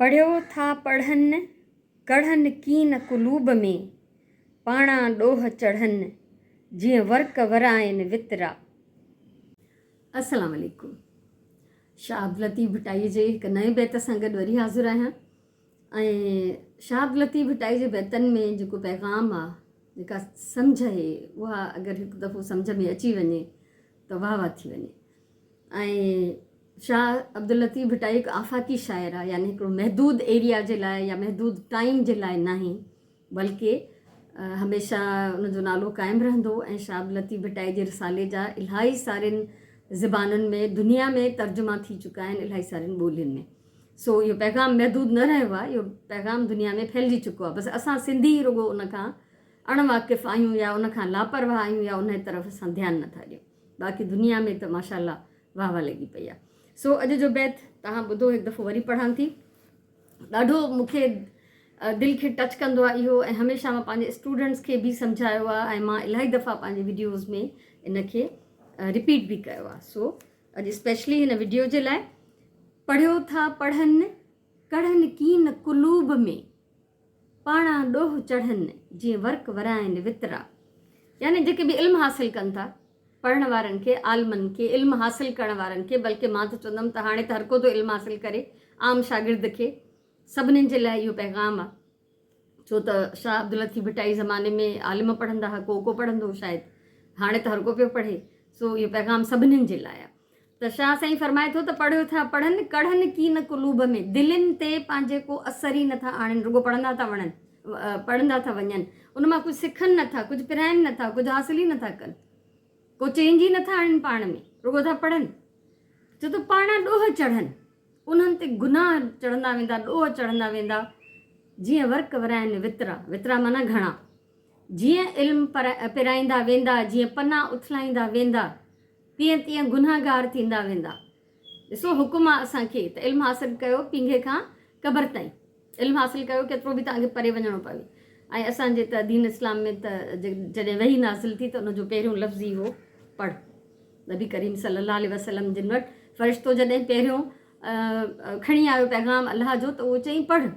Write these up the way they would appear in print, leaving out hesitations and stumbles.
پڙهيو ٿا پڙهن، ڪڙهن ڪين قلوب ۾، پاڻان ڏوهه چڙهن، جيئن ورق ورائين وترا. السلام عليڪم. شاهه عبداللطيف ڀٽائي جي هڪ نئين بيت سان گڏ وري حاضر آهيان ۽ شاهه عبداللطيف ڀٽائي جي بيتن ۾ جيڪو پيغام آ جيڪا سمجهه آهي اها اگر هڪ دفعو سمجهه ۾ اچي وڃي ته واهه واهه ٿي وڃي ۽ شاهه عبداللطيف ڀٽائي هڪ آفاقي شاعر آهي يعني هڪڙو محدود ايريا جي لاء يا محدود ٽائيم جي لاء ناهي بلڪه هميشه ان جو نالو قائم رهندو ۽ شاهه عبداللطيف ڀٽائي جي رسالي جا الاهي سارين زبانن ۾ دنيا ۾ ترجما ٿي چڪا آهن الاهي سارين ٻولين ۾ سو اهو پيغام محدود نه رهيو آهي اهو پيغام دنيا ۾ ڦهلجي چڪو آهي بس اسان سنڌي رڳو ان کان اڻ واقف آهيون يا ان کان لاپرواهه آهيون يا ان طرف اسان ڌيان نٿا ڏيون باقي دنيا ۾ ته ماشاء الله واهه واهه لڳي پئي آهي. سو اڄ جو بيت توهان ٻڌو هڪ دفعو وري پڙهان ٿي. ڏاڍو مون کي دل کي ٽچ ڪندو آهي اهو ۽ هميشه مان پنهنجي اسٽوڊنٽس کي به سمجهايو آهي ۽ مان الاهي دفعا پنهنجي وڊيوز ۾ ان کي رپيٽ به ڪيو آهي. سو اڄ اسپيشلي هن وڊيو جي لاء پڙهيو ٿا پڙهن ڪڙهن ڪين قلوب ۾. پاڻان ڏوهه چڙهن، جيئن ورق ورائين وترا. يعني جيڪي به علم حاصل ڪن ٿا، پڙهڻ وارن کي، عالمن کي، علم حاصل ڪرڻ وارن کي، بلڪه مان ته چوندم ته هاڻي ته هرڪو ٿو علم حاصل ڪري، عام شاگرد کي، سڀنين جي لاء اهو پيغام آ. ڇو ته شاهه عبداللطيف ڀٽائي زماني ۾ عالم پڙهندا ها، ڪو ڪو پڙهندو هو شايد، هاڻي ته هرڪو پيو پڙهي، سو اهو پيغام سڀنين جي لاء آ. ته شاهه سائين فرمائي ٿو ته پڙهيو ٿا پڙهن، ڪڙهن ڪين قلوب ۾، دلين تي پنهنجي ڪو اثر ئي نٿا آڻين، رڳو پڙهندا ٿا وڻن، پڙهندا ٿا وڃن، ان مان ڪجهه سکن نٿا، ڪجهه پرائين نٿا، ڪجهه حاصل ئي نٿا ڪن، ڪو چينج ئي نٿا آڻين پاڻ ۾، رڳو ٿا پڙهن. ڇو ته پاڻان ڏوهه چڙهن، انهن تي گناهه چڙهندا ويندا، ڏوهه چڙهندا ويندا، جيئن ورق ورائين وترا، وترا معنيٰ گهڻا، جيئن علم پرائيندا ويندا، جيئن پنا اٿلائيندا ويندا، تيئن تيئن گنهگار ٿيندا ويندا. ڏسو حڪم آ اسان کي ته علم حاصل ڪيو پينگهي کان قبر تائين علم حاصل ڪيو ڪيترو به توهان کي پري وڃڻو پوي ۽ اسان جي ته دين اسلام ۾ ته جڏهن وحي نازل ٿي ته ان جو پهريون لفظ ئي هو پڙهه نبي ڪريم صلي الله عليه وسلم جن وٽ فرشتو جڏهن پهريون کڻي آيو پيغام الله جو ته اهو چئي پڙهه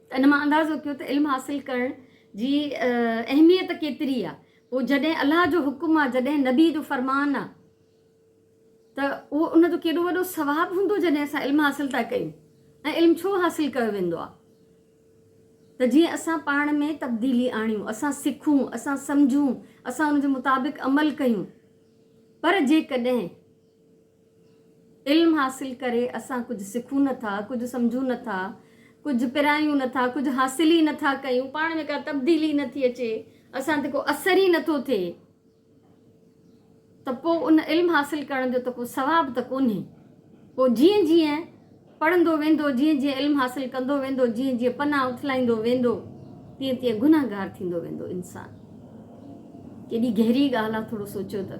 ته ان مان اندازو ڪيو ته علم حاصل ڪرڻ جي اهميت ڪيتري آ. پوء جڏهن الله جو حڪم آ، جڏهن نبي جو فرمان آ ته اهو ان جو ڪيڏو وڏو ثواب هوندو جڏهن اسان علم حاصل ٿا ڪيون. ۽ علم ڇو حاصل ڪيو ويندو آ؟ ته جيئن اسان پاڻ ۾ تبديلي آڻيون، اسان سکون، اسان سمجهون، اسان ان جي مطابق عمل ڪيون. پر جيڪڏهن علم حاصل ڪري اسان ڪجهه سکون نه ٿا، ڪجهه سمجهون نه ٿا، ڪجهه پرايون نه ٿا، ڪجهه حاصل ئي نه ٿا ڪيون، پاڻ ۾ ڪا تبديلي نه ٿي اچي، اسان تي ڪو اثر ئي نه ٿو ٿئي ته پوء ان علم حاصل ڪرڻ جو ته ڪو ثواب ته ڪونهي. پوء جيئن جيئن پڙهندو ويندو، جيئن جيئن علم حاصل ڪندو ويندو، جيئن جيئن پنا اٿلائيندو ويندو، تيئن تيئن گنهگار ٿيندو ويندو انسان. ڪيڏي گهري ڳالهه آ ٿورو سوچيو ته.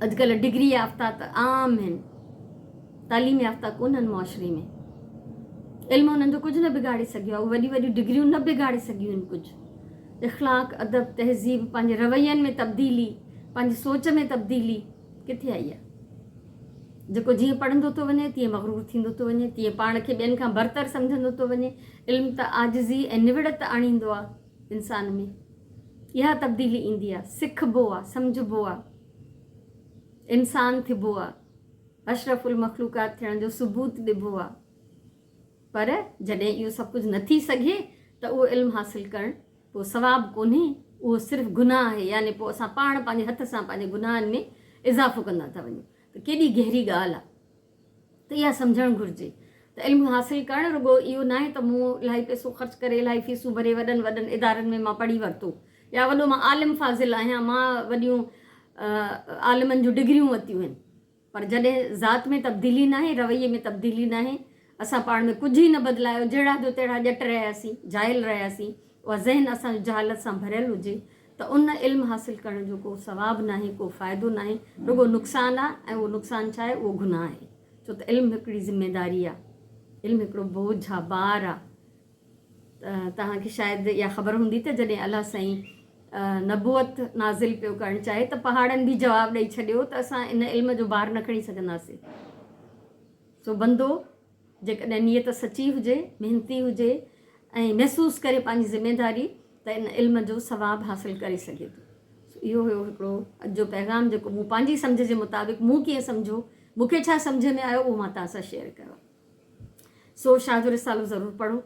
اڄڪلهه ڊگري يافته ته عام آهن، تعليم يافته ڪونهن معاشري ۾. علم انهن جو ڪجهه نه بگاڙي سگهيو آ، اهي وڏيون وڏيون ڊگريون نه بگاڙي سگهيون آهن ڪجهه. اخلاق، ادب، تهذيب، پنهنجي روين ۾ تبديلي، پنهنجي سوچ ۾ تبديلي ڪٿي آئي آ؟ جيڪو جيئن پڙهندو ٿو وڃي، تيئن مغرور ٿيندو ٿو وڃي، تيئن پاڻ کي ٻين کان برتر سمجهندو ٿو وڃي. علم ته عاجزي ۽ نوڙت آڻيندو آ انسان ۾. اها تبديلي ايندي آ، سکبو آ، سمجهبو آ، انسان ٿبو آ، اشرف المخلوقات ٿيڻ جو ثبوت ڏبو آ. پر جڏهن اهو سڀ ڪجهه نه ٿي سگهي ته اهو علم حاصل ڪرڻ پوء ثواب ڪونهي، اهو صرف گناهه آهي، يعني پوء اسان پاڻ پنهنجي هٿ سان پنهنجي گناهن ۾ اضافو ڪندا ٿا وڃون. ته ڪيڏي گهري ڳالهه آهي ته اها سمجهڻ گهرجي ته علم حاصل ڪرڻ رڳو اهو ناهي ته مون الاهي پئسو خرچ ڪري الاهي فيسون ڀري وڏن وڏن ادارن ۾ مان پڙهي ورتو يا وڏو مان عالم فاضل آهيان مان وڏيون عالمن جون ڊگريون ورتيون آهن پر جڏهن ذات ۾ تبديلي ناهي، رويي ۾ تبديلي ناهي، اسان پاڻ ۾ ڪجهه ئي نه بدلايو، جهڙا جو تهڙا ڄٽ رهياسين، جاهل رهياسين، اها ذهن اسان جو جهالت سان ڀريل هجي ته ان علم حاصل ڪرڻ جو ڪو ثواب ناهي، ڪو فائدو ناهي، رڳو نقصان آ ۽ اهو نقصان ڇا آهي؟ اهو گناهه آهي. ڇو ته علم هڪڙي ذميداري آ، علم هڪڙو بوجهه آ، بار آ. توهان کي شايد اها خبر هوندي ته جڏهن الله سائين نبوت نازل پيو ڪرڻ چاهي ته پهاڙن به جواب ڏئي ڇڏيو ته اسان ان علم جو بار نه کڻي سگهنداسين. سو بندو جيڪڏهن نيت سچي هجي، محنتي هجي ۽ محسوس ڪري پنهنجي ذميداري ته ان علم جو ثواب حاصل ڪري سگهي ٿو. سو اهو هيو هڪڙو اڄ جو پيغام جيڪو مون پنهنجي سمجهه جي مطابق مون ڪيئن سمجهيو، مون کي ڇا سمجهه ۾ آيو اهو مان توهان سان شيئر ڪيو آهي. سو شاهه جو رسالو ضرور پڙهو،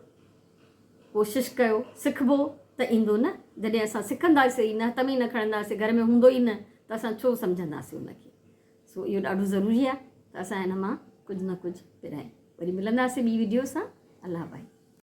ڪوشش ڪيو، سکبو ته ايندو نه، جڏهن اسان سکنداسين ئي نه، هٿ ۾ ئي نه کڻنداسين، گهر ۾ هوندو ئي نه ته اسان ڇو سمجهنداسين ان کي. سو اهو ڏاڍو ضروري آهي ته اسان ان مان ڪجهه نه ڪجهه پرايون. وري ملنداسين ٻي وڊيو سان. الله ڀائي.